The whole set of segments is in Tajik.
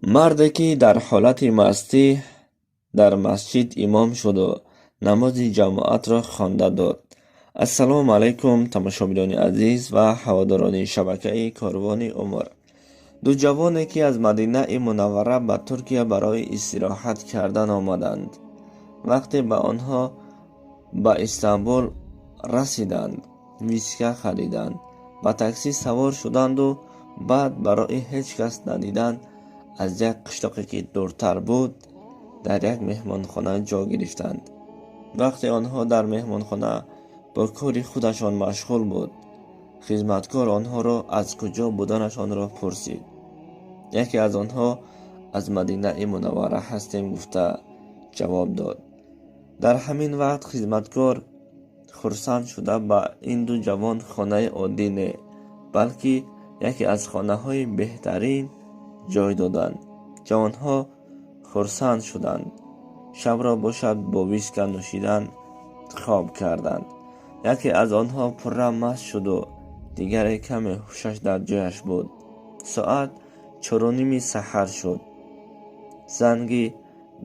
Марде ки дар ҳолати мастӣ дар масҷид имом шуду намози ҷамоатро хонда дод. Ассалому алайкум, тамошобинони азиз ва ҳаводорони шабакаи Корвони умр. Ду ҷавоне, ки аз Мадинаи Мунаввара ба Туркия барои истироҳат кардан омаданд, вақте ба онҳо ба Истанбул расиданд, виска хариданд, ба таксӣ савор шуданду баъд барои ҳеҷ кас надидан аз як қишлоқе, ки дуртар буд, дар як меҳмонхона ҷо гирифтанд. Вақте онҳо дар меҳмонхона бо кори худашон машғул буд, хизматкор онҳоро аз куҷо буданашонро пурсид. Яке аз онҳо аз Мадинаи Мунаввара ҳастем гуфта ҷавоб дод. Дар ҳамин вақт хизматкор хурсанд шуда ба ин ду ҷавон хонаи оддӣ не, балки яке аз хонаҳои беҳтарин ҷой доданд. Ҷавонҳо хурсанд шуданд. Шабро бошад бо виска нӯшидан хоб карданд. Яке аз онҳо пурра маст шуду дигаре каме ҳушаш дар ҷояш буд. Соат 4:30 саҳар шуд. Занги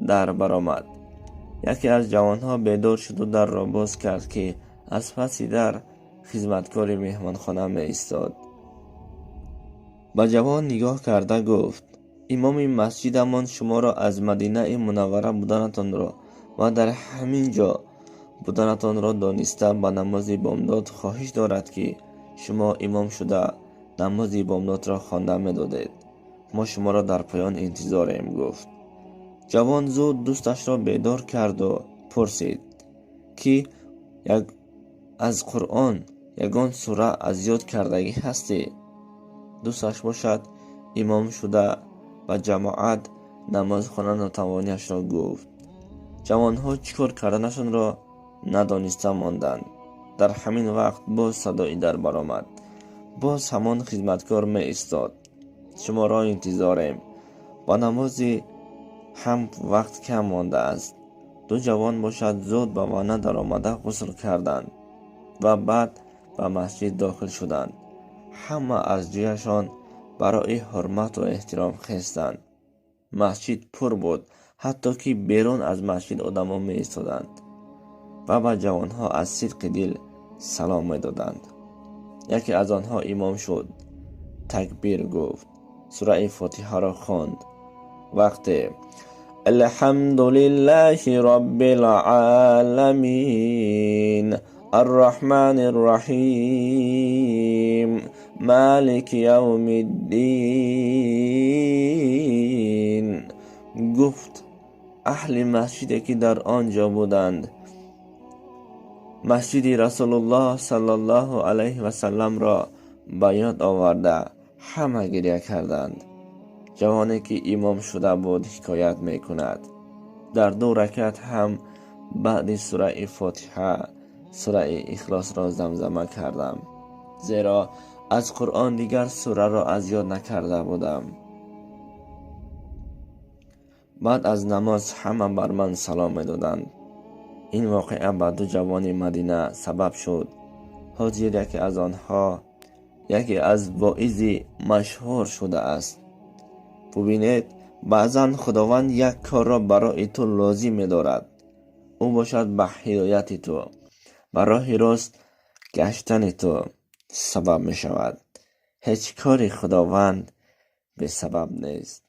дар баромад. Яке аз ҷавонҳо бедор шуду дарро боз кард, ки аз паси дар хизматкори меҳмонхона меистод. Ба ҷавон нигоҳ карда гуфт: «Имоми масҷидамон шуморо аз Мадинаи Мунаввара буданатонро ва дар ҳамин ҷо буданатонро дониста ба намози бомдод хоҳиш дорад, ки шумо имом шуда намози бомдодро хонда медодед. Мо шуморо дар поён интизорем», гуфт. Ҷавон зуд дӯсташро бедор карду пурсид, ки аз Қуръон ягон сура аз ёд кардагӣ ҳастӣ? Дӯсташ бошад имом шуда ба ҷамоат намоз хонда нотавониашро гуфт. Ҷавонҳо чӣ кор карданашонро надониста монданд. Дар ҳамин вақт боз садои дар баромад. Боз ҳамон хизматкор меистод. «Шуморо интизорем, ба намози ҳам вақт кам мондааст». Ду ҷавон бошад зуд ба ванна даромада ғусл карданд ва баъд ба масҷид дохил шуданд. Ҳама аз ҷояшон барои ҳурмату эҳтиром хестанд. Масҷид пур буд, ҳатто ки берун аз масҷид одамон меистоданд ва ба ҷавонҳо аз сидқи дил салом медоданд. Яке аз онҳо имом шуд, такбир гуфт, сураи Фотиҳаро хонд. Вақте «Алҳамду лиллаҳи роббил оламин, арраҳмани рраҳим, малики явмиддин» гуфт, аҳли масҷиде, ки дар он ҷо буданд, масҷиди Расулуллоҳ саллаллоҳу алайҳи васалламро ба ёд оварда, ҳама гиря карданд. Ҷавоне, ки имом шуда буд, ҳикоят мекунад: «Дар ду ракат ҳам баъди сураи Фотиҳа сураи Ихлосро замзама кардам, зеро аз Қуръон дигар сураро аз ёд накарда будам. Баъд аз намоз ҳама бар ман салом медоданд». Ин воқеа ба ду ҷавони Мадина сабаб шуд, ҳозир яке аз онҳо яке аз воизи машҳур шудааст. Бубинед, баъзан Худованд як корро барои ту лозим медорад, ӯ бошад ба ҳидояти ту, ба роҳи рост гаштани ту сабаб мешавад. Ҳеҷ кори Худованд бесабаб нест.